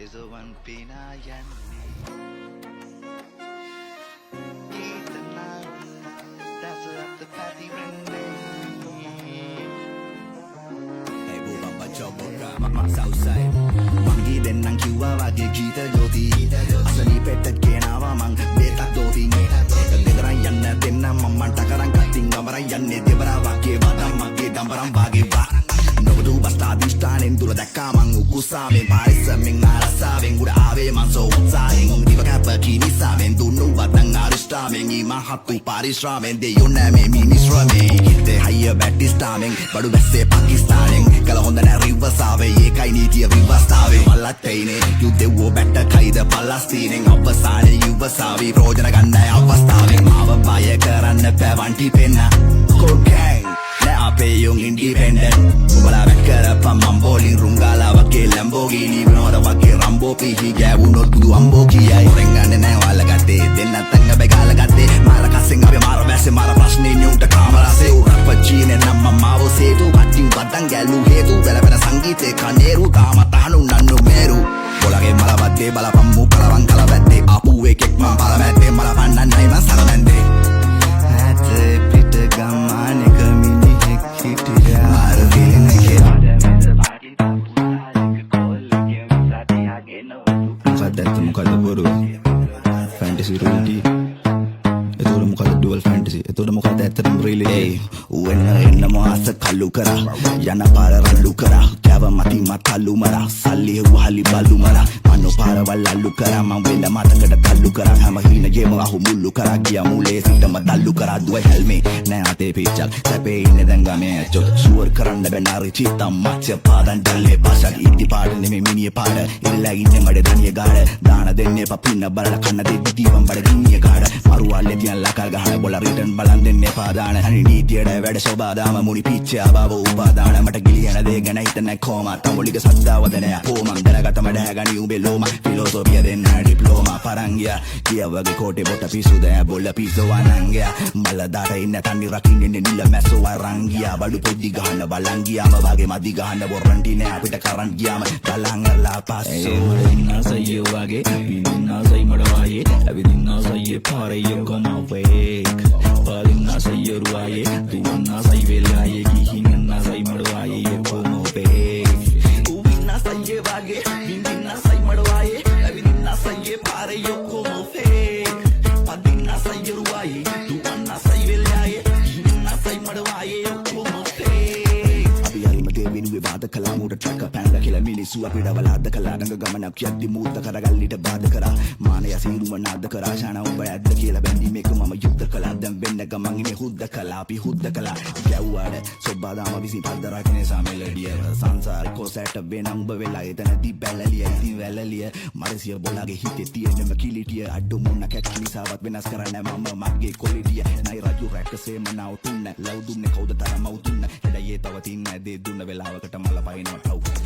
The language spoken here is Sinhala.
සෙසුවන් පිනා යන්නේ. ගීත නාද දස අත පැතිරෙන්නේ. Hey, Bubamba Choboka, Southside. මං ගී දෙන්නම් කිව්වා වගේ ගීත ජෝති. අසනීපෙට ගෙනාවා මං බේතක් දෝති. දෙදරන් යන්න දෙන්න මං මන්ට කරන් කතින් ගමරන් යන්නේ දෙබරා වගේ වදම් මගේ දඹරම් වාගේ වා. නොබදු බස්තාදිෂ්ඨානෙන් දුර දැක්කා මං උකුසාවෙන්, පරිස්සමෙන් අරසාවෙන් උඩ ආවේ මං සෝ උත්සාහෙන්. උන් දිව කැප කිනිසාවෙන් දුන්නු වදන් අරිෂ්ඨාවෙන් ඊමහත්තු පරිශ්‍රමෙන් දෙයො නෑ මේ මිනිශ්‍රමේ. හිතේ හයිය බැටිස්ටාවෙන් බඩු බැස්සේ පාකිස්තානෙන්. කළ හොඳ නෑ රිවර්සාවේ, ඒකයි නීතිය විවස්ථාවේ. මල්ලත් තෙයිනේ යුදෙව්වෝ බැට්ට කයිද පලස්තීනෙන්. අවසානයේ යුවසාවි ප්‍රෝජන ගන්න අවස්ථාවෙන්. මාව බය කරන්න පැවන්ටි පෙන්න කෝකැන් නෑ, අපේ යුන් ඉන්ඩිපෙන්ඩන්ට්. උඹලා වැක් කරපන් මං බෝලින් රුංගාලා වගේ ලැම්බෝගිනි විනෝද වගේ රම්බෝ. පිහි ගෑවුනොත් බුදු අම්බෝ කියයි. හොරෙන් ගන්නේ නෑ ඔයාලා ගත්තේ දෙන්නත් අංග බෙගාලා ගත්තේ. මාර කස්සෙන් අපි මාර වැස්සේ, මාර ප්‍රශ්නේ න්‍යුන්ට කාමරසේ. උරප්ප චීනේ නම් මාව සේතු කටින් වදන් ගැලු හේතු වැලපෙන සංගීතේ කනේරු තාම තහනු නන්නු මේරු. බොලගේ මලවත්තේ බලපම්මු කලවන් කලවැත්තේ. ආපු එකෙක් මං පළමැත්තේ, මල පන්නන්නයි මං සරමැන්දේ. ඈත පිට ගම්මානෙක මිනිහෙක් හිටියා. මාර ෆීලිං එකේ. කෝල් එකෙන් මොකක්ද ඇත්ත, මොකක්ද බොරුව? Fantasy reality. එතකොට මොකක්ද ඩුවල් ෆැන්ටසි? එතකොට මොකක්ද ඇත්තටම රියැලිටි? ඒයි ඌ එන්න එන්න මොහස කල්ලු කරා, යන පාර රල්ලු කරා, කෑව මති මතල්ලු මරා, සල්ලි හෙව්ව හලි බල්ලු මරා, මනෝ පාරවල් අල්ලු කරා, මං වෙන මතකට තල්ලු කරා, හැම හීනයේම අහු මුල්ලු කරා, ගියා මුලේ සිටම දල්ලු කරා. දුවයි හැල්මේ නෑ අතේ පිච්චක්, සැපේ ඉන්නේ දැන් ගමේ ඇච්චොත්. ෂුවර් කරන්න බෑ නාරි චිත්තම් මච්ච පාදන් ඩල්ලේ පාසක්. ඉද්දි පාට නෙමෙයි මිනිය පාඩ, ඉරලා ඉන්නේ මඩ දනිය ගාඩ. දාන දෙන්න එපා පින්න බලලා, කන්න දෙද්දි දීපන් බඩ ගින්නිය කාඩ. මරුවල්ලේ තියන් ලකල් ගහන බොල රිටර්න් බලන් දෙන්න එපා දාන. අනි නීතියට වැඩ සෝබාදාම මුනි පිච්ච අභාව උපාදාන. මට ගිලියන දේ ගැන හිතන කොම තමුලික සද්දාවද නෑ පෝමං දැනගත මඩ ගනි උඹේ ලෝම. ෆිලොසොෆිය දෙන්න ඩිප්ලෝමා පරන් ගියා කිය වගේ කෝටේ බොට පිසු දෑ බොල්ල පිසෝ අනන් ගියා. මල්ල දාට ඉන්න තන්නි රකින්න ඉන්නේ නිල මැස්සෝ අරන් ගියා. බඩු පොඩි ගහන්න බලන් ගියාම වගේ මදි ගහන්න වොරන්ටි නෑ අපිට කරන් ගියාම ගලන් අරලා පස්සෝ. මඩ ආසයි වගේ විඳින්න ආසයි මඩ වායේ, ඇවිදින්න ආසයි පාරේ ඔක්කොම ෆේක්. පදින්න ආසයි රුවායේ, දුවන්න ආසයි වෙලායේ, ගිහින් යන්න ආසයි මඩ වායේ, ඔක්කොම ෆේක්. ඌ ආසයි වගේ විඳින්න ආසයි මඩ වායේ, ඇවිදින්න ආසයි පාරේ ඔක්කොම ෆේක්. පදින්න ආසයි රුවායේ, දුවන්න ආසයි වෙලායේ, ගිහින් ආසයි මඩ වායේ, ඔක්කොම ෆේක්. අපි හරිම දේ වෙනුවේ වාද කළා, මූට ට්‍රක් පැනලා කියලා මිනිස්සු අපිට වලාද කළා. ගඟ ගමනක් යද්දි මූද්ද කරගල්ලිට බාධ කරා, මානය සීරුම නාද කරා. ශාන උඹ ඇද්ද කියලා බැඳි මේක මම යුද්ධ කළා. දැන් වෙන්න ගමන් ඉන්නේ හුද්ද කළා, අපි හුද්ද කළා. ගැව්වාට සොබ්බාදාම විසින් පද්ද රකින්න සමෙලඩිය සංසාර කොසැට වෙන උඹ වෙලා එතනදී බැලලිය. ඉතින් වැලලිය මරසිය බොලාගේ හිතේ තියෙනම කිලිටිය. අඩු මුන්න කැක්කි නිසාවත් වෙනස් කරන්න මම මගේ කොලිටිය. නයි රජු රැකසේම නව තුන්න ලව් දුන්නේ කවුද තරම දුන්න. හැබැයි ඒ තව තින්න දේ දුන්න වෙලාවකට මල පයින්නවා ටව්.